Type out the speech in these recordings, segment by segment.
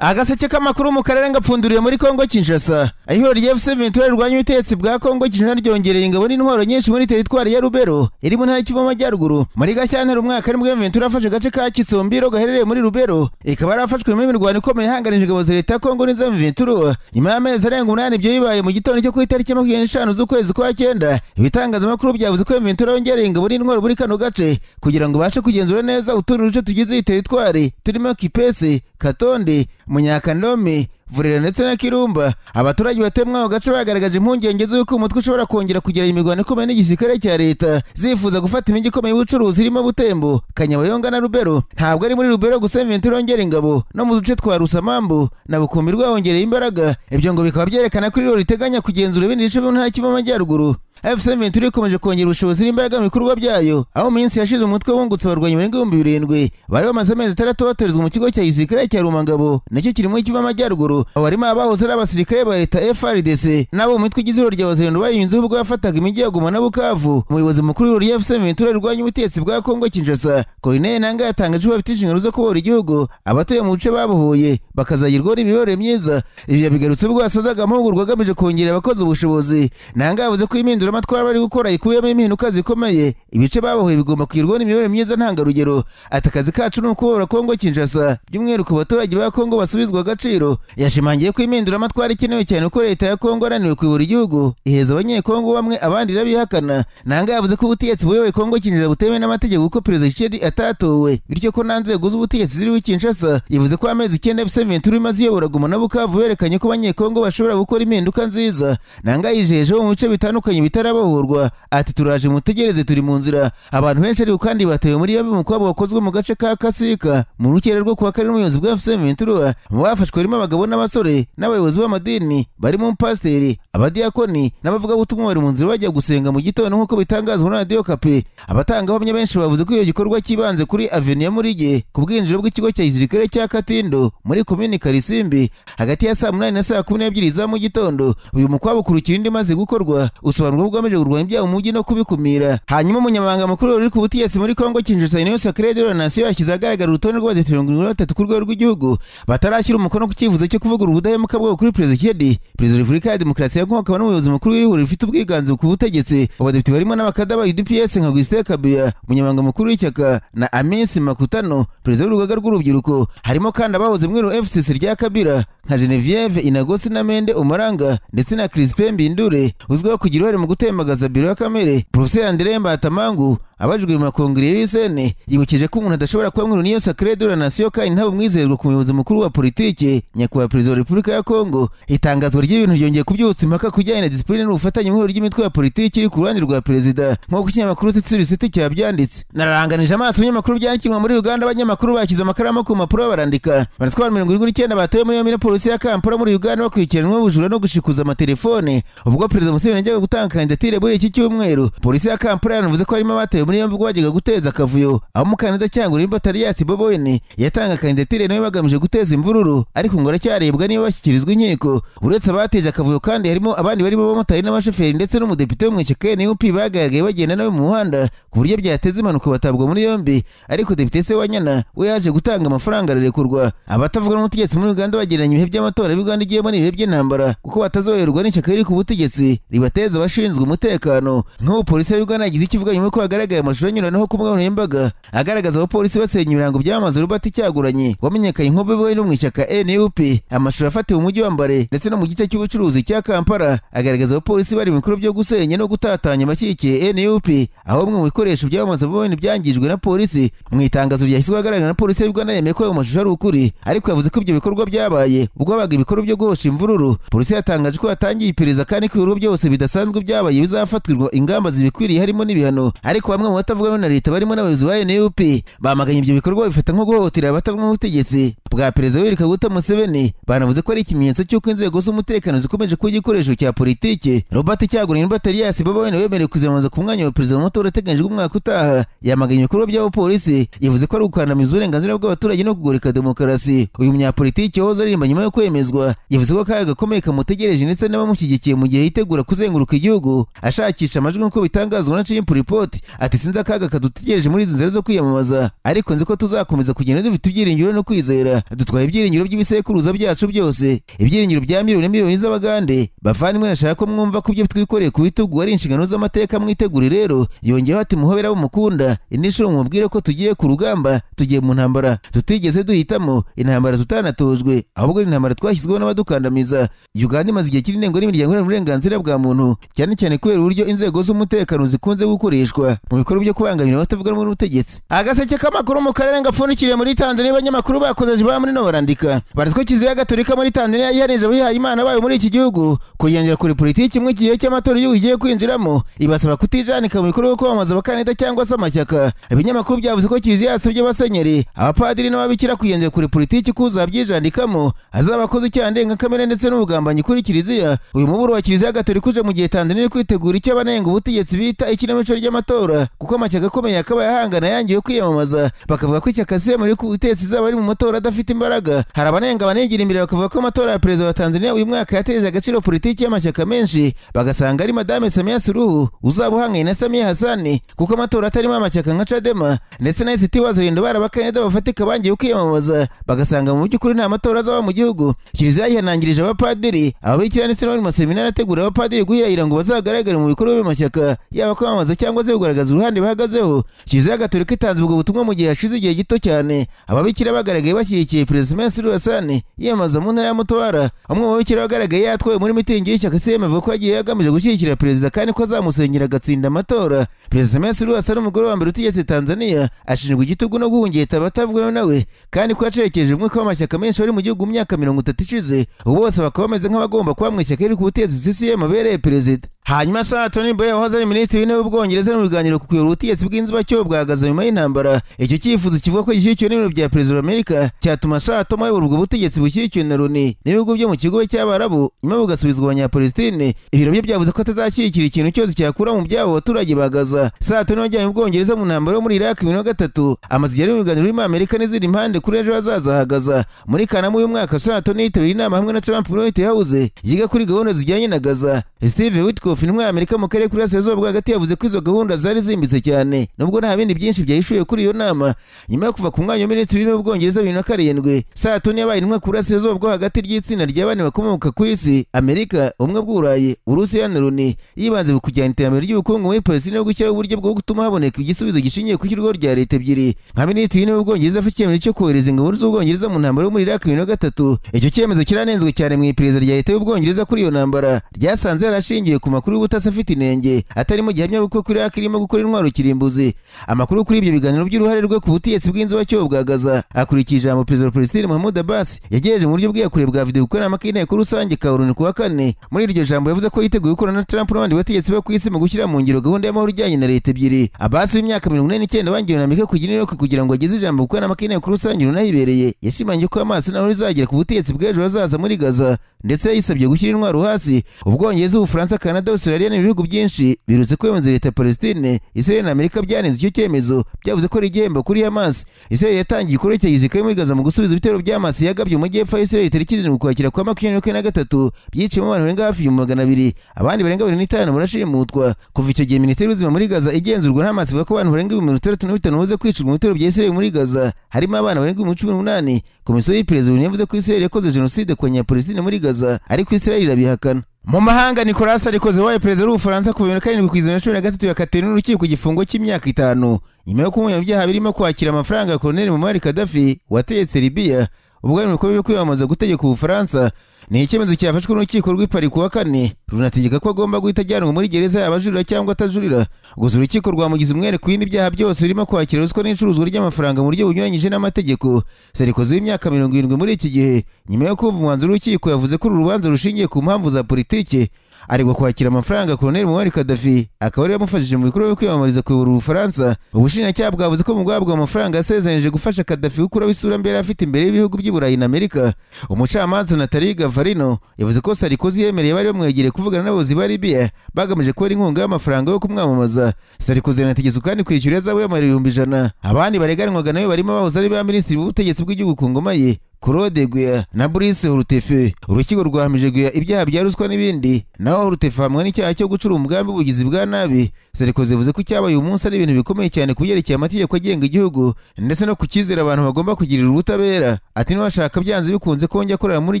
Agaseke k'amakuru mu karere ngapfunduriye muri Kongo Kinshasa. Ihuriro rya FC Ventura rirwanya ubutegetsi bwa Kongo Kinshasa ryongereye ingabo n'intwaro nyinshi muri teritwari ya Rubero iri mu ntara y'Kivu y'Amajyaruguru. Muri Gashyantare umwaka nibwo Ventura afashe agace ka Kitsombiro gaherereye muri Rubero, ikaba yarafashwe mu mirwano ikomeye ihanganije ingabo za leta ya Kongo n'iza Ventura. Nyuma y'amezi arenga 8 ibyo bibaye mu gitondo cyo ku itariki 25 z'ukwezi kwa 9, ibitangazamakuru byavuze ko Ventura yongereye ingabo n'intwaro muri kano gace kugira ngo bashe kugenzura neza utundi duce tugize iyi teritwari turimo Kipese, Katonde, Munyakandomi, Vurera ndetse na Kirumba. Abaturage batuye muri ako gace bagaragaje impungenge z'uko umutwe ushobora kongera kugira imirwano ikomeye n'igisirikare cya leta, zifuza gufata imijyi ikomeye y'ubucuruzi irimo Butembo, Kanyabayonga na Rubero. Ntabwo ari muri Rubero gusa Ventura yongera ingabo, no mu duce twa Rusamambu na Bukumirwa hongereye imbaraga. Ibyo ngo bikaba byerekana ko iri riteganya kugenzura ibindi bice byo mu ntara y'Kivu y'Amajyaruguru. FC Ventura ikomeje kongera ubushobozi n'imbaraga mu bikorwa byayo, aho mu minsi yashize umutwe wungutse abarwanyi barenga 7,000 bari bamaze amezi 6 batorezwa mu kigo cya gisirikare cya Rumangabo nacyo kiri muri Kivu y'Amajyaruguru. Abo barimo abahoze ari abasirikare ba leta FARDC n'abo mu mitwe igize ihuriro rya Wazalendo bayunzeho ubwo yafataga imijyi ya Goma na Bukavu. Umuyobozi mukuru w'ihuriro rya FC Ventura rirwanya ubutegetsi bwa Kongo Kinshasa, Corneille Nangaa, yatangaje ko bafite inshingano zo kubohora igihugu, abatuye mu bice babohoye bakazagirwaho n'imiyoborere myiza. Ibi yabigarutse ubwo yasozaga amahugurwa agamije kongerera abakozi ubushobozi. Nangaa yavuze ko impinduramatwara bari gukora ikubiyemo impinduka zikomeye, ibice babohoye bigomba kugirwaho n'imiyoborere myiza ntangarugero. Ati akazi kacu ni ukubohora Kongo Kinshasa, by'umwihariko abaturage ba Kongo basubizwa agaciro. Yashimangiye ko impinduramatwara ikenewe cyane kuko leta ya Kongo yananiwe kuyobora igihugu, iheza abanyekongo bamwe abandi irabihakana. Nangaa yavuze ko ubutegetsi buyoboye Kongo Kinshasa butemewe n'amategeko kuko Perezida Tshisekedi atatowe, bityo ko nta nzego z'ubutegetsi ziriho Kinshasa. Yavuze ko amezi 9 FC Ventura imaze iyobora Goma na Bukavu berekanye ko abanyekongo bashobora gukora impinduka nziza. Nangaa yijeje mu bice bitandukanye bitarabohorwa, ati turaje mutegereze turi mu nzira. Abantu benshi ariko kandi batewe muri yombi mu kwabo wakozwe mu gace ka Kasika mu rukera rwo kuwa kane n'umuyobozi bwa FC Ventura. Mu bafashwe harimo abagabo n'abasore n'abayobozi b'amadini barimo umupasiteri, abadiyakoni n'abavugabutumwa bari mu nzira bajya gusenga mu gitondo nk'uko bitangazwa na Radio Okapi. Abatangabuhamya benshi bavuze ko iyo gikorwa kibanze kuri Avenue ya Murige ku bwinjiriro bw'ikigo cya gisirikare cya Katindo muri komini Karisimbi hagati ya saa 8 na saa 12 za mu gitondo. Uyu mukwabo ukurikira indi maze gukorwa usobanurwa ugamije kurwanya ibyaha mu mujyi no kubikumira. Hanyuma umunyamabanga mukuru uri ku butegetsi muri Kongo Kinshasa Union Sacrée de la Nation yashyize ahagaragara urutonde rw'abadepite 73 ku rwego rw'igihugu batarashyira umukono ku cyifuzo cyo kuvugurura ubudahemuka bwabo kuri Perezida Tshisekedi. Perezida wa Repubulika ya Demokarasi ya Kongo akaba n'umuyobozi mukuru w'ihuriro rifite ubwiganze ku butegetsi. Abadepite barimo n'abakada ba UDPS nka Augustin Kabuya, umunyamabanga mukuru w'ishyaka, na Amisi Makutano, perezida w'urugaga rw'urubyiruko. Harimo kandi abahoze mu FCC rya Kabila nka Genevieve Inagosi na Mende Omaranga ndetse na Crispin Mbindure uzwiho kugira uruhare mu gutembagaza biro ya kamere. Professeur André Mbatamangu abajijwe mu makongere y'USN yibukije ko umuntu adashobora kuba muri Union Sacrée de la Nation kandi nta umwizerwa ku muyobozi mukuru wa politike nyakubahwa Perezida wa Repubulika ya Kongo. Itangazwa ry'ibintu ryongeye kubyutsa impaka kujyanye na discipline n'ubufatanye mu ry'imitwe ya politiki iri ku ruhande rwa perezida nk'uko ikinyamakuru City cyabyanditse. Nararanganije amaso ibinyamakuru byandikirwa muri Uganda, abanyamakuru bashyize amakaramu ku mpapuro barandika. Baratwara 79 batawe muri yombi na polisi ya Kampala muri Uganda bakurikiranwa ubujura no gushikuza amatelefone ubwo Perezida Museveni yajyaga gutanga kandidatire muri iki cyumweru. Polisi ya Kampala yanavuze ko harimo abatawe muri yombi ubwo bajyaga guteza akavuyo, aho umukandida cyangwa Rimba Tarias Bobi Wine yatanga kandidatire nawe bagamije guteza imvururu, ariko ngo aracyarebwa niba bashyikirizwa inkiko. Uretse abateje akavuyo kandi harimo abandi barimo abamotari n'abashoferi ndetse n'umudepite wo mu ishyaka NUP bagaragaye bagenda nawe mu muhanda ku buryo byateza impanuka batabwa muri yombi, ariko Depite Sewanyana we yaje gutanga amafaranga ararekurwa. Abatavuga n'ubutegetsi muri Uganda bagereranya ibihe by'amatora y'Uganda igiyemo n'ibihe by'intambara kuko batazoroherwa n'ishyaka riri ku butegetsi ribateza abashinzwe umutekano. Nk'ubu polisi ya Uganda yagize ikivuga nyuma ko hagaragaye amashusho anyuranaho ku mbuga nkoranyambaga agaragaza abapolisi basenya ibirango byamamaza Robert Kyagulanyi wamenyekanye nka Bobi Wine mu ishyaka NUP. Amashusho afatiwe mu mujyi wa Mbale ndetse no mu gice cy'ubucuruzi cya Kampala agaragaza abapolisi bari mu bikorwa byo gusenya no gutatanya abashyigikiye NUP, aho bimwe mu bikoresho byamamaza Bobi Wine byangijwe na polisi. Mu itangazo ryashyizwe ahagaragara na polisi ya Uganda yemeye ko ayo mashusho ari ukuri, ariko yavuze ko ibyo bikorwa byabaye ubwo habaga ibikorwa byo guhosha imvururu. Polisi yatangaje ko yatangiye iperereza kandi ko ibikorwa byose bidasanzwe byabaye bizafatirwa ingamba zibikwiriye harimo n'ibihano. Ariko bamwe mu batavuga na leta barimo n'abayobozi ba NUP bamaganye ibyo bikorwa bifata nko guhohotera abatavuga n'ubutegetsi bwa Perezida Yoweri Kaguta Museveni. Banavuze ko ari ikimenyetso cy'uko inzego z'umutekano zikomeje kuba igikoresho cya politiki. Robert Kyagulanyi Elias Bobi Wine wemerewe kuziyamamaza ku mwanya wa perezida mu matora ateganyijwe umwaka utaha yamaganye ibikorwa by'abapolisi, yavuze ko ari ugukandamiza uburenganzira bw'abaturage no kugoreka demokarasi. Uyu munyapolitiki wahoze aririmba nyuma yo kwemezwa yavuze ko akaga gakomeye kamutegereje ndetse n'abamushyigikiye mu gihe yitegura kuzenguruka igihugu ashakisha amajwi nk'uko bitangazwa na Chimp Report. Ati Ati sinzi akaga kadutegereje muri izi nzira zo kwiyamamaza, ariko nzi ko tuzakomeza kugenda dufite ibyiringiro no kwizera. Dutwaye ibyiringiro by'ibisekuruza byacu byose, ibyiringiro bya miliyoni miliyoni z'Abagande. Bavandimwe, nashaka ko mwumva ko ibyo twikoreye ku bitugu ari inshingano z'amateka, mwitegure rero. Yongeyeho ati muhobera abo mukunda, indi nshuro mumubwire ko tugiye ku rugamba, tugiye mu ntambara tutigeze duhitamo, intambara tutanatojwe, ahubwo ni intambara twashyizweho n'abadukandamiza. Uganda imaze igihe kiri intego n'imiryango iharanira uburenganzira bwa muntu, cyane cyane kubera uburyo inzego z'umutekano zikunze gukoreshwa mu bikorwa byo kubangamira abatavuga rumwe n'ubutegetsi. Agaseke k'amakuru mu karere gapfundikiriye muri Tanzania, abanyamakuru bakoze ba muri no barandika baritswe Kiliziya Gatolika muri Tanzania yihanije abihaye Imana bayo muri iki gihugu kugendera kuri politiki mu gihe cy'amatora y'igihugu igiye kwinjiramo, ibasaba kutijanika mu bikorwa byo kwamamaza abakandida cyangwa se amashyaka. Ibinyamakuru byavuze ko Kiliziya yasabye abasenyeri, abapadiri n'ababikira kugendera kuri politiki ko uzabyijandikamo azaba akoze icyaha ndengakamere ndetse n'ubugambanyi kuri Kiliziya. Uyu muburo wa Kiliziya Gatolika uje mu gihe Tanzania iri kwitegura icyo abanenga ubutegetsi bita ikinamico ry'amatora, kuko amashyaka akomeye akaba yahangana yangiwe kwiyamamaza, bakavuga ko ishyaka CCM riri ku butegetsi izaba ari mu matora adafite imbaraga. Hari abanenga banigira imbere bakavuga ko amatora ya perezida wa Tanzania uyu mwaka yateje agaciro politiki y'amashyaka menshi, bagasanga ari Madame Samia Suluhu uzaba uhanganye na Samia Hassan, kuko amatora atarimo amashyaka nka Chadema ndetse na ACT Wazalendo bari abakandida bafatika bangiye kwiyamamaza, bagasanga mu by'ukuri nta matora azaba mu gihugu. Kiliziya yihanangirije abapadiri, ababikira ndetse n'abari mu maseminari ategura abapadiri guhirahira ngo bazagaragare mu bikorwa by'amashyaka, yaba kwamamaza cyangwa se kugaragaza uruhande bahagazeho. Kiliziya Gatolika itanze ubwo butumwa mu gihe hashize igihe gito cyane ababikira bagaragaye bashyigikiye Perezida Samia Suluhu Hassan yiyamamaza mu ntara ya Mutwara. Umwe mu babikira bagaragaye yatwawe muri mitingi y'ishyaka CCM avuga ko yagiye agamije gushyigikira perezida kandi ko azamusengera agatsinda amatora. Perezida Samia Suluhu Hassan, umugore wa mbere utegetse Tanzania, ashinjwa igitugu no guhungeta abatavuga nawe, kandi ko yacerekeje umwuka w'amashyaka menshi wari mu gihugu mu myaka 30 ishize, ubu bose bakaba bameze nk'abagomba kuba mu ishyaka riri ku butegetsi CCM abereye perezida. Hanyuma Sir Tony Blair wahoze ari minisitiri w'intebe w'Ubwongereza mu biganiro ku kuyobora ubutegetsi bw'inzibacyuho bwahagaze nyuma y'intambara. Icyo cyifuzo kivuga ko gishyigikiwe n'ibiro bya perezida wa Amerika cyatuma Sir Tom ayobora ubwo butegetsi bushyigikiwe na Loni n'ibihugu byo mu kigo cy'Abarabu, nyuma bugasubizwa Abanyapalestine. Ibiro bye byavuze ko atazashyigikira ikintu cyose cyakura mu byabo abaturage ba Gaza. Sir Tony wajyanye Ubwongereza mu ntambara yo muri Iraq 2003, amaze igihe ari mu biganiro birimo Amerika n'izindi mpande kuri ejo hazaza ha Gaza. Muri Kanama uyu mwaka Sir Tony yitabiriye inama hamwe na Trump muri White House yiga kuri gahunda zijyanye na Gaza. Steve Witkoff, intumwa ya Amerika mu karere k'Uburasirazuba bwo hagati, yavuze ko izo gahunda zari zimbitse cyane nubwo nta bindi byinshi byahishuye kuri iyo nama. Nyuma yo kuva ku mwanya wa minisitiri w'intebe w'Ubwongereza 2007, Sir Tony yabaye intumwa ku Burasirazuba bwo hagati ry'itsinda rya bane bakomoka ku isi: Amerika, Ubumwe bw'Uburayi, Uburusiya na Loni, yibanze ku kujyana iterambere ry'ubukungu muri Palestine no gushyiraho uburyo bwo gutuma haboneka igisubizo gishingiye ku ishyirwaho rya leta ebyiri. Nka minisitiri w'intebe w'Ubwongereza afite icyemezo cyo kohereza ingabo z'Ubwongereza mu ntambara yo muri Iraq 2003. Icyo cyemezo kiranenzwe cyane mu iperereza rya leta y'Ubwongereza kuri iyo ntambara ryasanze yarashingiye ku makuru y'ubutasi afite inenge atarimo gihamya kuko kuri Iraq irimo gukora intwaro kirimbuzi. Amakuru kuri ibyo biganiro by'uruhare rwe ku butegetsi bw'inzibacyuho bwa Gaza akurikije ijambo Perezida wa Palestine Mahmoud Abbas yagejeje mu buryo bw'iyakure bwa video ku kanama k'inteko rusange ka ONU ku wa kane. Muri iryo jambo yavuze ko yiteguye gukorana na Trump n'abandi bategetsi bo ku isi mu gushyira mu ngiro gahunda y'amahoro ijyanye na leta ebyiri. Abbas w'imyaka 49 wangiwe na Amerika kugira New York kugira ngo ageze ijambo ku kanama k'inteko rusange runayibereye, yashimangiye ko amaso naho rizagera ku butegetsi bw'ejo hazaza muri Gaza, ndetse yayisabye gushyira intwaro hasi. Ubwongereza, Ubufaransa, Canada, Australia n'ibihugu byinshi birutse kwemeza leta ya Palestine. Israel na Amerika byanenze icyo cyemezo, byavuze ko ari igihembo kuri Hamas. Israel yatangiye igikorwa cya gisirikare muri Gaza mu gusubiza ibitero bya Hamas yagabye mu majyepfo ya Israel tariki 7 Ukwakira kwa 2023, byiciyemo abantu barenga hafi 200, abandi barenga 25 barashimutwa. Kuva icyo gihe Minisiteri y'Ubuzima muri Gaza igenzurwa na Hamas ivuga ko abantu barenga 65 bamaze kwicirwa mu bitero bya Israel muri Gaza, harimo abana barenga 18. Komisiyo y'iperereza yavuze ko Israel yakoze jenoside ku Banyapalestine muri Gaza, ariko Israel irabihakana. Mu mahanga, Nicolas Sarkozy wabaye perezida w'Ubufaransa kuva 2007 kugeza 2013 yakatiwe n'urukiko igifungo cy'imyaka 5 nyuma yo kumenya ibyaha birimo kwakira amafaranga ya Colonel Muammar Gaddafi wategetse Libya ubwo ari mu bikorwa byo kwiyamamaza gutegeka Ubufaransa. Ni icyemezo cyafashwe n'urukiko rw'i Paris ku wa kane, runategeka ko agomba guhita ajyanwa muri gereza yaba ajurira cyangwa atajurira. Gusa urukiko rwamugize umwere ku bindi byaha byose birimo kwakira ruswa n'icuruzwa ry'amafaranga mu buryo bunyuranyije n'amategeko. Sarkozy w'imyaka 70 muri iki gihe, nyuma yo kumva umwanzuro w'urukiko, yavuze ko uru rubanza rushingiye ku mpamvu za politiki. Aregwa kwakira amafaranga Colonel Muammar Gaddafi akaba ari yamufashije mu bikorwa byo kwiyamamariza kuyobora Ubufaransa. Ubushinjacyaha bwavuze ko mu guhabwa amafaranga yasezeranyije gufasha Gaddafi gukuraho isura mbi yari afite imbere y'ibihugu by'i Burayi na Amerika. Umucamanza Nathalie Gavarino yavuze ko Sarkozy yemereye bari bamwegereye kuvugana n'abayobozi ba Libya bagamije kubona inkunga y'amafaranga yo kumwamamaza. Sarkozy yanategetswe kandi kwishyura ihazabu y'amayero 100,000. Abandi bareganwaga nawe barimo abahoze ari ba minisitiri b'ubutegetsi bw'igihugu ku ngoma ye, Claude Guéant na Brice Hortefeux. Urukiko rwahamije Guéant ibyaha bya ruswa n'ibindi, naho Hortefeux hamwe n'icyaha cyo gucura umugambi w'ubugizi bwa nabi. Sarkozy yavuze ko cyabaye umunsi ari ibintu bikomeye cyane kubyerekeye amategeko agenga igihugu ndetse no kukizera abantu bagomba kugirira ubutabera. Ati niba byanze bikunze ko njya akorera muri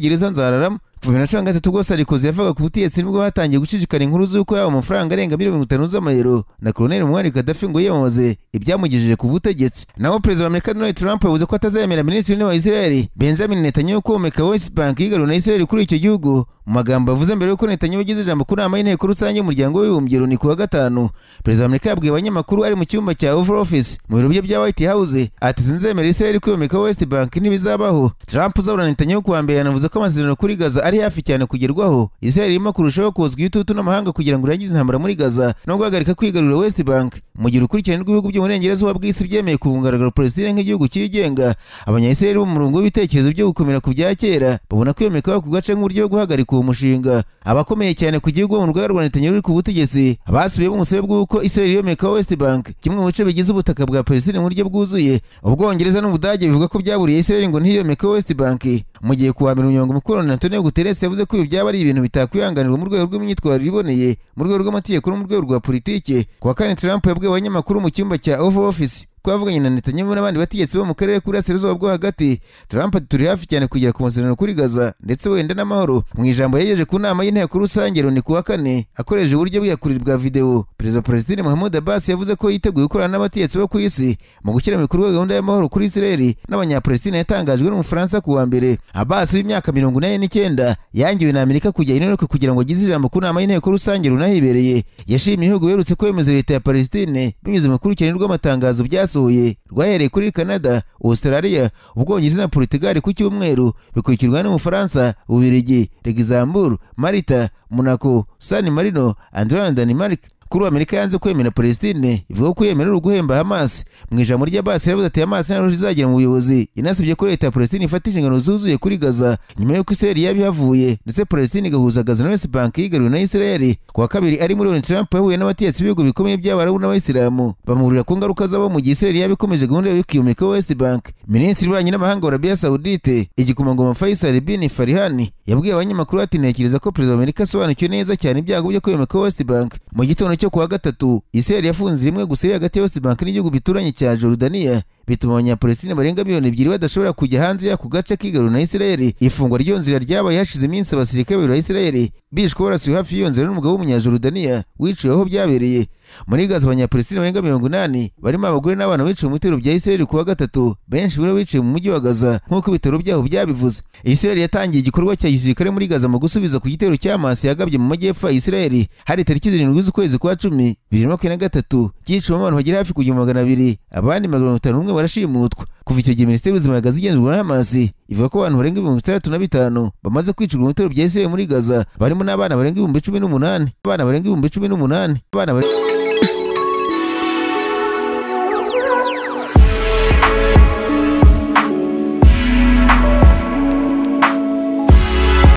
gereza nzararamo. Kuva 2013 ubwo Sarkozy yavaga ku butegetsi nibwo hatangiye gucicikana inkuru z'uko yaba amafaranga arenga miliyoni 50 z'amayero na Colonel Muammar Gaddafi ngo yiyamamaze ibyamugejeje ku butegetsi. Naho Perezida wa Amerika Donald Trump yavuze ko atazemera Minisitiri w'Intebe wa Israel Benjamin Netanyahu komeka West Bank yigaruriwe na Israel kuri icyo gihugu. Mu magambo avuze mbere yuko Netanyahu agize ijambo ku nama y'inteko rusange y'umuryango w'abibumbye Loni ku wa gatanu, Perezida wa Amerika yabwiye abanyamakuru ari mu cyumba cya Oval Office mu biro bye bya White House ati sinzemera Israel kwiyomeka West Bank, ntibizabaho. Trump uzabura Netanyahu ku wa mbere yanavuze ko amasezerano kuri Gaza ari hafi cyane kugerwaho. Israel irimo kurushaho kozwa igitutu n'amahanga kugira ngo irangize intambara muri Gaza no guhagarika kwigarurira West Bank. Mu gihe urukurikirane rw'ibihugu byo mu burengerazuba bw'isi byemeye ku mugaragaro Palestine nk'igihugu cyigenga, Abanya-Israel bo mu murongo w'ibitekerezo byo gukomera ku bya kera babona kwiyomeka ku gace nk'uburyo bwo guhagarika uwo mushinga. Abakomeye cyane ku gihugu mu rugaga rwa Netanyahu ruri ku butegetsi basubiye mu musabe bw'uko Israel yomeka West Bank, kimwe mu bice bigize ubutaka bwa Palestine mu buryo bwuzuye. Ubwongereza n'Ubudage bivuga ko byaburiye Israel ngo ntiyomeke West Bank, mu gihe kuwa mbere umunyamabanga mukuru wa Antonio Guterres yavuze ko ibi byaba ari ibintu bitakwihanganirwa mu rwego rw'imyitwarire iboneye, mu rwego rw'amategeko no mu rwego rwa politike. Kuwa kane Trump yabwiye abanyamakuru mu cyumba cya Oval Office ko yavuganye na Netanyahu n'abandi bategetsi bo mu karere k'Uburasirazuba bwo hagati. Trump ati turi hafi cyane kugera ku masezerano kuri Gaza ndetse wenda n'amahoro. Mu ijambo yagejeje ku nama y'inteko rusange Loni ku wa kane akoresheje uburyo bw'iyakurira bwa video, Perezida wa Palestine Mahmoud Abbas yavuze ko yiteguye gukorana n'abategetsi bo ku isi mu gushyira mu bikorwa gahunda y'amahoro kuri Israel n'Abanyapalestine yatangajwe n'Umufaransa ku wa mbere. Abbas w'imyaka 89 yangiwe na Amerika kujya i New York kugira ngo agize ijambo ku nama y'inteko rusange Loni ahibereye. Yashimiye ibihugu biherutse kwemeza leta ya Palestine binyuze mu rukurikirane rw'amatangazo byasohoye rwahereye kuri Canada, Australia, Ubwongereza na Portugal ku cyumweru, bikurikirwa n'Ubufaransa, Ububiligi, Luxembourg, Malta, Monaco, San Marino, Andorra na Denmark. Kuri Amerika yanze kwemera Palestine, ivuga ko kwemera ari uguhemba Hamas. Mu ijambo rya Abbas yaravuze ati Hamas nta izagera mu buyobozi. Inasabye ko leta ya Palestine ifata inshingano zuzuye kuri Gaza nyuma y'uko Israel yabihavuye ndetse Palestine igahuza Gaza na West Bank yigaruriwe na Israel. Ku wa kabiri ari muri Loni, Trump yahuye n'abategetsi b'ibihugu bikomeye by'Abarabu n'Abayisilamu bamurira ku ngaruka zabo mu gihe Israel yabikomeje gahunda yo kwiyomeka West Bank. Minisitiri w'ububanyi n'amahanga wa Arabia Saudite, igikomangoma Faisal bin Farhan, yabwiye abanyamakuru ati ntekereza ko Perezida wa Amerika asobanukiwe neza cyane ibyago byo kwiyomeka West Bank. Mu gitondo cyo kuwa gatatu Israel yafunze rimwe gusa iri hagati ya West Bank n'igihugu bituranye cya Jordania, bituma Abanyapalestine barenga miliyoni 2 badashobora kujya hanze y'ako gace kigaruriwe na Israel. Ifungwa ry'iyo nzira ryabaye hashize iminsi abasirikare babiri ba Israel bishwe barasiwe hafi y'iyo nzira n'umugabo w'Umunyajordania wiciwe aho byabereye. Muri Gaza Abanyapalestine barenga 80 barimo abagore n'abana biciwe mu bitero bya Israel kuwa gatatu, benshi muri bo biciwe mu mujyi wa Gaza nk'uko ibitaro byaho byabivuze. Israel yatangiye igikorwa cya gisirikare muri Gaza mu gusubiza ku gitero cya Hamas yagabye mu majyepfo ya Israel hari tariki 7 z'ukwezi kwa 10 2023, cyiciwemo abantu bagera hafi ku 200, abandi 501 barashimutwa. Kuva icyo gihe Minisiteri y'Ubuzima ya Gaza igenzurwa na Hamas ivuga ko abantu barenga 65,000 bamaze kwicirwa mu bitero bya Israel muri Gaza, barimo n'abana barenga 18,000, abana barenga 18,000, abana